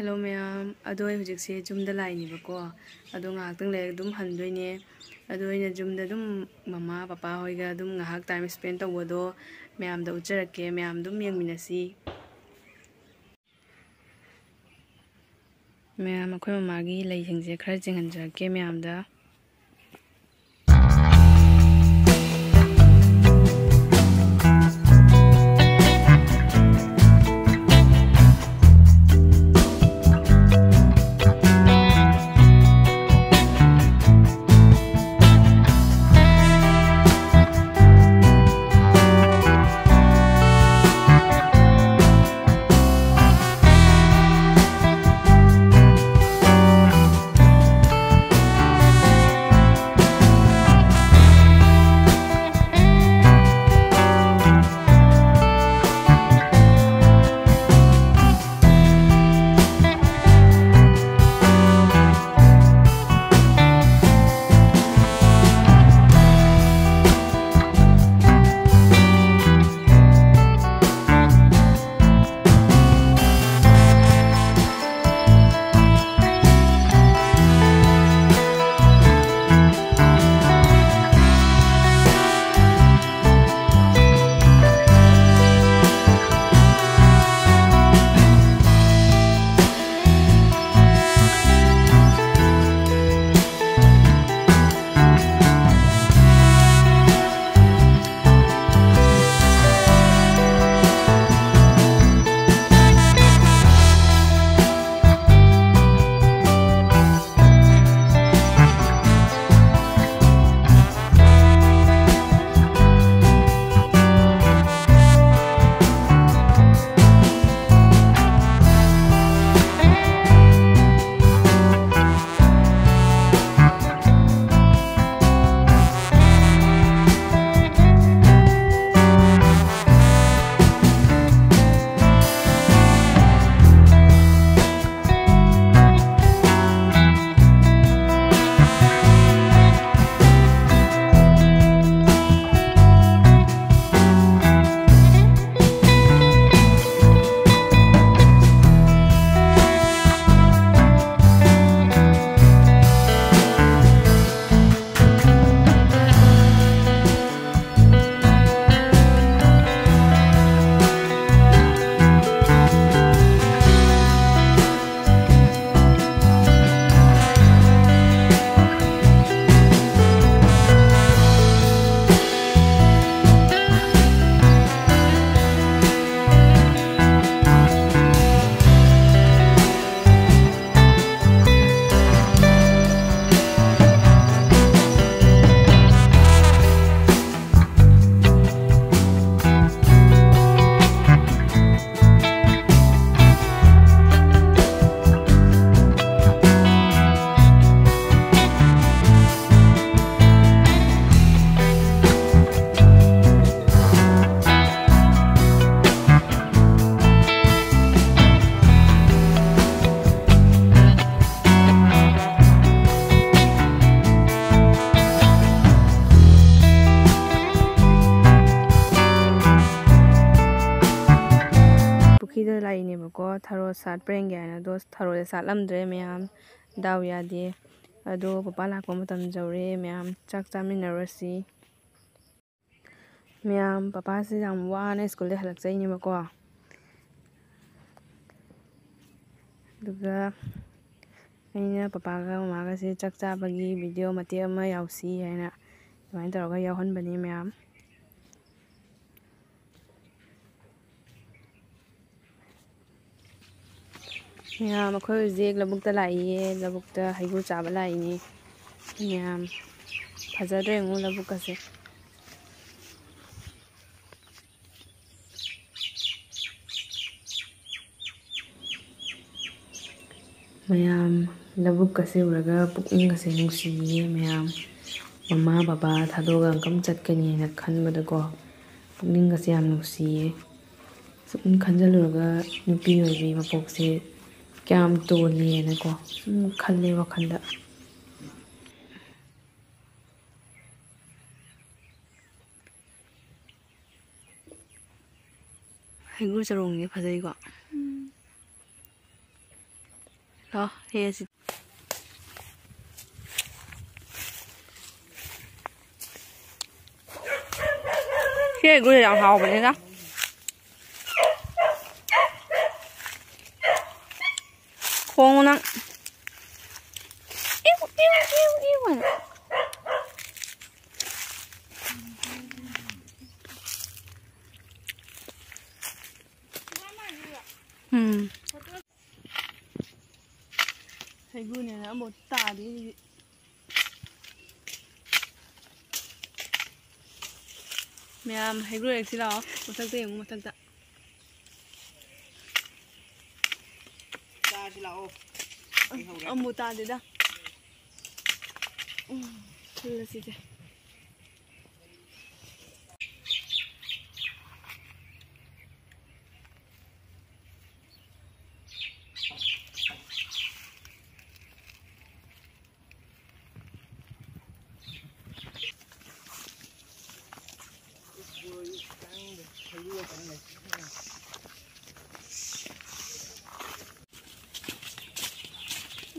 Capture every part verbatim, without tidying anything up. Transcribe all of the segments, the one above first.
Hello ꯃꯌꯥꯝ, ꯑꯗꯣ ꯑꯩ ꯍꯧꯖꯤꯛꯁꯦ ꯌꯨꯝꯗ ꯂꯥꯛꯏꯅꯦꯕꯀꯣ꯫ ꯑꯗꯣ ꯉꯥꯏꯍꯥꯛꯇꯪ ꯂꯩꯔꯒ ꯑꯗꯨꯝ ꯍꯟꯗꯣꯏꯅꯦ꯫ ꯑꯗꯣ ꯑꯩꯅ ꯌꯨꯝꯗ ꯑꯗꯨꯝ ꯃꯃꯥ ꯄꯄꯥ ꯍꯣꯏꯒ ꯑꯗꯨꯝ ꯉꯥꯏꯍꯥꯛ time spend ꯇꯧꯕꯗꯣ ꯃꯌꯥꯝꯗ ꯎꯠꯆꯔꯛꯀꯦ, ꯃꯌꯥꯝ ꯑꯗꯨꯝ ꯌꯦꯡꯃꯤꯟꯅꯁꯤ꯫ ꯃꯌꯥꯝ, ꯑꯩꯈꯣꯏ ꯃꯃꯥꯒꯤ ꯂꯩꯁꯤꯡꯁꯦ ꯈꯔ ꯆꯦꯟꯍꯟꯖꯔꯛꯀꯦ ꯃꯌꯥꯝꯗ꯫ ꯀꯤꯗ ꯂꯥꯛꯏꯅꯦꯕꯀꯣ, ꯊꯔꯣ ꯁꯥꯠꯄ꯭ꯔꯥ ꯌꯦꯡꯒꯦ ꯍꯥꯏꯅ꯫ ꯑꯗꯣ ꯊꯔꯣꯁꯦ ꯁꯥꯠꯂꯝꯗ꯭ꯔꯦ ꯃꯌꯥꯝ, ꯗꯥꯎ ꯌꯥꯗꯦ꯫ ꯑꯗꯣ ꯄꯄꯥ ꯂꯥꯛꯄ ꯃꯇꯝ ꯌꯧꯔꯦ ꯃꯌꯥꯝ, ꯆꯥꯛ ꯆꯥꯃꯤꯟꯅꯔꯨꯔꯁꯤ꯫ ꯃꯌꯥꯝ, ꯄꯄꯥꯁꯦ ꯌꯥꯝ ꯋꯥꯅ ꯁ꯭ꯀꯨꯜꯗꯩ ꯍꯜꯂꯛꯆꯩꯅꯦꯕꯀꯣ꯫ ꯑꯗꯨꯒ ꯑꯩꯅ ꯄꯄꯥꯒ ꯃꯃꯥꯒꯁꯦ ꯆꯥꯛ ꯆꯥꯕꯒꯤ ꯚꯤꯗꯤꯑꯣ ꯃꯇꯦꯛ ꯑꯃ ꯌꯥꯎꯁꯤ ꯍꯥꯏꯅ ꯑꯗꯨꯃꯥꯏꯅ ꯇꯧꯔꯒ ꯌꯥꯎꯍꯟꯕꯅꯤ ꯃꯌꯥꯝ꯫ ꯃꯌꯥꯝ, ꯑꯩꯈꯣꯏ ꯍꯧꯖꯤꯛ ꯂꯧꯕꯨꯛꯇ ꯂꯥꯛꯏꯌꯦ, ꯂꯧꯕꯨꯛꯇ ꯍꯩꯒ꯭ꯔꯨ ꯆꯥꯕ ꯂꯥꯛꯏꯅꯦ꯫ ꯃꯌꯥꯝ, ꯐꯖꯗ꯭ꯔꯥ ꯌꯦꯡꯉꯨ ꯂꯧꯕꯨꯛꯀꯁꯦ꯫ ꯃꯌꯥꯝ, ꯂꯧꯕꯨꯛꯀꯁꯦ ꯎꯔꯒ ꯄꯨꯛꯅꯤꯡꯒꯁꯦ ꯅꯨꯡꯁꯤꯌꯦ ꯃꯌꯥꯝ꯫ ꯃꯃꯥ ꯕꯕꯥ ꯊꯥꯗꯣꯛꯑꯒ ꯑꯃꯨꯛꯀ ꯆꯠꯀꯅꯤꯅ ꯈꯟꯕꯗꯀꯣ, ꯄꯨꯛꯅꯤꯡꯒꯁꯦ ꯌꯥꯝ ꯅꯨꯡꯁꯤꯌꯦ꯫ ꯁꯨꯝ ꯈꯟꯖꯤꯜꯂꯨꯔꯒ ꯅꯨꯄꯤ ꯑꯣꯏꯕꯤ ꯃꯄꯣꯛꯁꯦ ꯀꯌꯥꯝ ꯇꯣꯜꯂꯤꯅꯀꯣ ꯁꯨꯝ ꯈꯜꯂꯦ ꯋꯥꯈꯜꯗ꯫ ꯍꯩꯒ꯭ꯔꯨ ꯆꯔꯣꯡꯁꯦ ꯐꯖꯩꯀꯣ꯫ ꯂꯥꯎ, ꯍꯦꯛꯑꯁꯤ꯫ ꯁꯤ ꯍꯩꯒ꯭ꯔꯨꯁꯦ ꯌꯥꯝ ꯍꯥꯎꯕꯅꯤꯗ꯫ ꯈꯣꯡꯉꯨ ꯅꯪ꯫ ꯏꯎ, ꯏꯎ, ꯏꯎ, ꯏꯎ ꯍꯥꯏꯅ꯫ ꯎꯝ꯫ ꯍꯩꯒ꯭ꯔꯨꯅꯦꯅ ꯑꯃꯐꯥꯎ ꯇꯥꯗꯦ ꯁꯤꯗꯤ꯫ ꯃꯌꯥꯝ ꯍꯩꯒ꯭ꯔꯨ ꯍꯦꯛꯁꯤ ꯂꯥꯛꯑꯣ, ꯃꯊꯛꯇ ꯌꯦꯡꯉꯨ, ꯃꯊꯛꯇ꯫ ꯆꯥꯁꯤ ꯂꯥꯛꯑꯣ꯫ ꯑꯝꯕꯨ ꯇꯥꯗꯦꯗ꯫ ꯎꯝ, ꯈꯨꯜꯂꯁꯤꯁꯦ꯫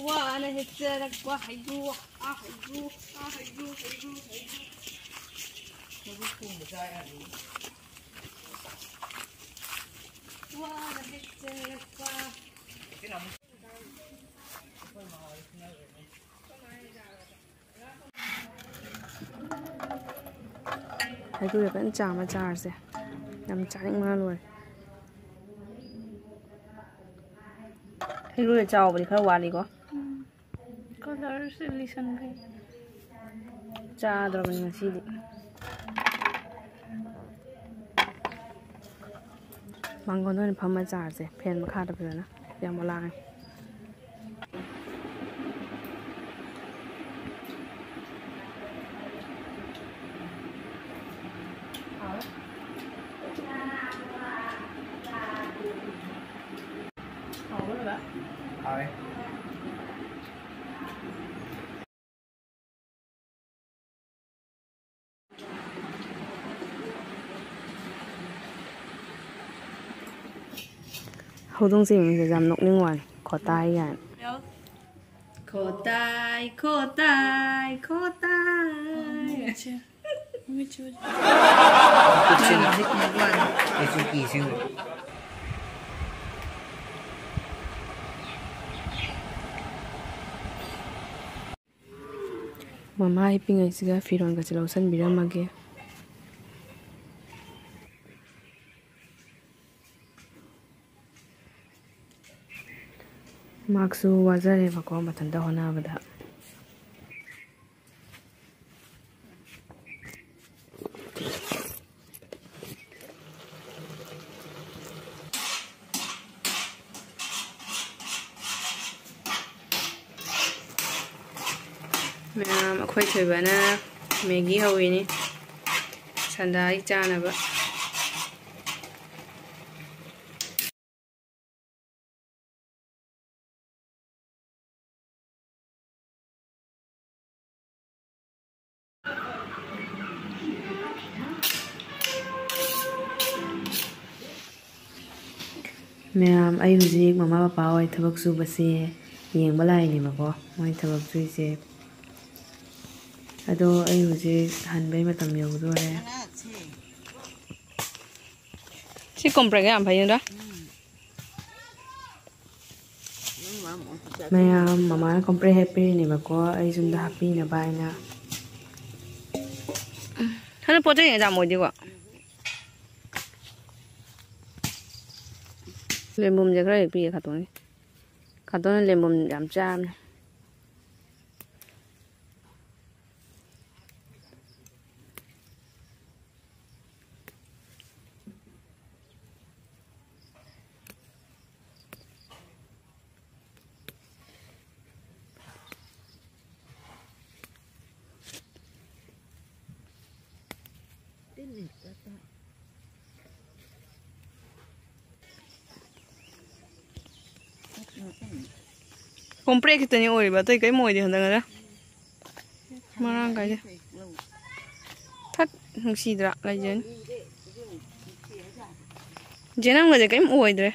ꯋꯥꯅ ꯍꯦꯛꯆꯔꯛꯄ ꯍꯩꯒ꯭ꯔꯨ, ꯑꯥ ꯍꯩꯒ꯭ꯔꯨ, ꯑꯥ ꯍꯩꯒ꯭ꯔꯨ, ꯍꯩꯒ꯭ꯔꯨ, ꯍꯩꯒ꯭ꯔꯨ꯫ ꯍꯩꯒ꯭ꯔꯨ ꯊꯣꯡꯕ ꯆꯥ ꯌꯥꯅꯤ꯫ ꯋꯥꯅ ꯍꯦꯛꯆꯔꯛꯄ꯫ ꯍꯩꯒ꯭ꯔꯨꯁꯦ ꯐꯖꯅ ꯆꯥꯝꯃ ꯆꯥꯔꯁꯦ꯫ ꯌꯥꯝ ꯆꯥꯅꯤꯡꯕꯅ ꯂꯣꯏꯔꯦ꯫ ꯍꯩꯒ꯭ꯔꯨꯁꯦ ꯆꯥꯎꯕꯗꯤ ꯈꯔ ꯋꯥꯠꯂꯤꯀꯣ꯫ ꯎꯝ꯫ ꯀꯂꯔꯁꯦ ꯂꯤꯁꯟꯈ꯭ꯔꯦ꯫ ꯆꯥꯗ꯭ꯔꯕꯅꯤ ꯉꯁꯤꯗꯤ꯫ ꯃꯥꯡꯒꯣꯟꯗ ꯑꯣꯏꯅ ꯐꯝꯃ ꯆꯥꯔꯁꯦ, ꯐꯦꯟ ꯃꯈꯥꯗ ꯐꯖꯅ꯫ ꯌꯥꯝ ꯂꯥꯡꯉꯦ꯫ ꯍꯥꯎꯋꯦ꯫ ꯍꯧꯗꯣꯡꯁꯦ ꯌꯦꯡꯉꯨꯁꯦ, ꯌꯥꯝ ꯅꯣꯛꯅꯤꯡ ꯋꯥꯅꯤ, ꯈꯣꯇꯥꯏ ꯀꯥꯏꯅ꯫ ꯈꯣꯇꯥꯏ, ꯈꯣꯇꯥꯏ, ꯈꯣꯇꯥꯏ꯫ ꯃꯃꯤꯠꯁꯦ꯫ ꯃꯃꯤꯠꯁꯦ ꯎꯏ꯫ ꯑꯩꯁꯨ ꯀꯤꯁꯦ ꯎꯏ꯫ ꯃꯃꯥ ꯍꯤꯞꯄꯤꯉꯩꯁꯤꯗ ꯐꯤꯔꯣꯟꯒꯁꯦ ꯂꯧꯁꯟꯕꯤꯔꯝꯃꯒꯦ꯫ ꯃꯍꯥꯛꯁꯨ ꯋꯥꯖꯔꯦꯕꯀꯣ ꯃꯊꯟꯇ ꯍꯣꯠꯅꯕꯗ꯫ ꯃꯌꯥꯝ, ꯑꯩꯈꯣꯏ ꯊꯣꯏꯕꯅ ꯃꯦꯒꯤ ꯍꯧꯔꯤꯅꯤ ꯁꯟꯗꯥꯒꯤ ꯆꯥꯅꯕ꯫ ꯃꯌꯥꯝ, ꯑꯩ ꯍꯧꯖꯤꯛ ꯃꯃꯥ ꯄꯄꯥ ꯍꯣꯏ ꯊꯕꯛ ꯁꯨꯕꯁꯦ ꯌꯦꯡꯕ ꯂꯥꯛꯏꯅꯦꯕꯀꯣ ꯃꯣꯏ ꯊꯕꯛ ꯁꯨꯏꯁꯦ꯫ ꯑꯗꯣ ꯑꯩ ꯍꯧꯖꯤꯛ ꯍꯟꯕꯩ ꯃꯇꯝ ꯌꯧꯗꯣꯔꯦ꯫ ꯁꯤ ꯀꯣꯝꯄ꯭ꯔꯦꯛ ꯌꯥꯝ ꯐꯩ ꯅꯠꯇ꯭ꯔꯥ? ꯃꯌꯥꯝ ꯃꯃꯥꯅ ꯀꯣꯝꯄ꯭ꯔꯦꯛ ꯍꯦꯛꯄꯤꯔꯤꯅꯦꯕꯀꯣ, ꯑꯩ ꯌꯨꯝꯗ ꯍꯥꯞꯄꯤꯅꯕ ꯍꯥꯏꯅ꯫ ꯍꯟꯗꯛ ꯄꯣꯠ ꯆꯩ ꯌꯥꯝ ꯑꯣꯏꯗꯦꯀꯣ꯫ ꯂꯦꯝꯕꯨꯝꯁꯦ ꯈꯔ ꯍꯦꯛꯄꯤꯒꯦ ꯈꯥꯇꯣꯟꯒꯤ꯫ ꯈꯥꯇꯣꯟꯅ ꯂꯦꯝꯕꯨꯝ ꯌꯥꯝ ꯆꯥꯕꯅꯦ꯫ ꯀꯣꯝꯄ꯭ꯔꯦꯛ ꯈꯤꯇꯅꯤ ꯑꯣꯏꯔꯤꯕ, ꯑꯇꯩ ꯀꯔꯤꯝ ꯑꯣꯏꯗꯦ ꯍꯟꯗꯛ ꯉꯔꯥꯡ꯫ ꯃꯔꯥꯡ ꯀꯥꯏꯗꯦ꯫ ꯊꯠ, ꯅꯨꯡꯁꯤꯗ꯭ꯔꯥ ꯂꯩꯖꯅꯤ꯫ ꯖꯦꯅꯝꯒꯁꯦ ꯀꯔꯤꯝ ꯑꯣꯏꯗ꯭ꯔꯦ꯫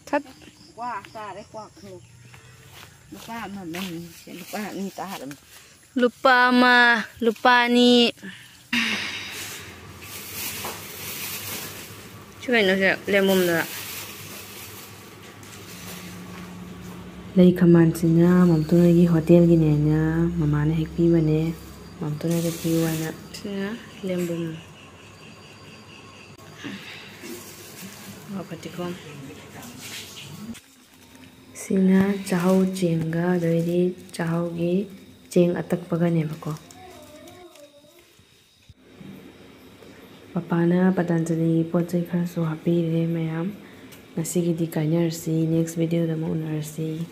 ꯊꯠ꯫ ꯀ꯭ꯋꯥ ꯇꯥꯔꯦ, ꯀ꯭ꯋꯥ ꯈꯪꯉꯨ꯫ ꯂꯨꯄꯥ ꯑꯃ ꯃꯅꯤꯁꯦ, ꯂꯨꯄꯥ ꯑꯅꯤ ꯇꯥꯔꯝꯃꯦ꯫ ꯂꯨꯄꯥ ꯑꯃ, ꯂꯨꯄꯥ ꯑꯅꯤ꯫ ꯁꯤ ꯀꯩꯅꯣꯁꯦ, ꯂꯦꯃꯨꯝꯗ꯫ ꯂꯩ ꯈꯝꯕꯥꯟꯁꯤꯅ ꯃꯝꯇꯣꯟ ꯍꯣꯏꯒꯤ ꯍꯣꯇꯦꯜꯒꯤꯅꯦꯅ ꯃꯃꯥꯅ ꯍꯦꯛꯄꯤꯕꯅꯦ꯫ ꯃꯝꯇꯣꯟ ꯍꯣꯏꯗ ꯄꯤꯌꯨ ꯍꯥꯏꯅ꯫ ꯁꯤꯅ ꯂꯦꯝꯕꯨꯝ꯫ ꯍꯋꯥꯏ ꯐꯗꯤꯒꯣꯝ꯫ ꯁꯤꯅ ꯆꯥꯛꯍꯥꯎ ꯆꯦꯡꯒ, ꯑꯗꯩꯗꯤ ꯆꯥꯛꯍꯥꯎꯒꯤ ꯆꯦꯡ ꯑꯇꯛꯄꯒꯅꯦꯕꯀꯣ꯫ ꯄꯄꯥꯅ ꯄꯇꯥꯟꯖꯂꯤꯒꯤ ꯄꯣꯠ ꯆꯩ ꯈꯔꯁꯨ ꯍꯥꯞꯄꯤꯔꯦ ꯃꯌꯥꯝ꯫ ꯉꯁꯤꯒꯤꯗꯤ ꯀꯥꯏꯅꯔꯁꯤ, next video ꯗ ꯑꯃꯨꯛ ꯎꯅꯔꯁꯤ꯫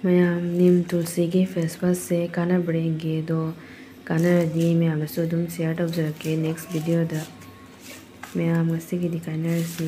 ꯃꯌꯥꯝ, ꯅꯤꯝ ꯇꯨꯜꯁꯤꯒꯤ face wash ꯁꯦ ꯀꯥꯟꯅꯕ꯭ꯔꯥ ꯌꯦꯡꯒꯦ꯫ ꯑꯗꯣ ꯀꯥꯟꯅꯔꯗꯤ ꯃꯌꯥꯝꯗꯁꯨ ꯑꯗꯨꯝ share ꯇꯧꯖꯔꯛꯀꯦ next video ꯗ꯫ ꯃꯌꯥꯝ, ꯉꯁꯤꯒꯤꯗꯤ ꯀꯥꯏꯅꯔꯁꯤ꯫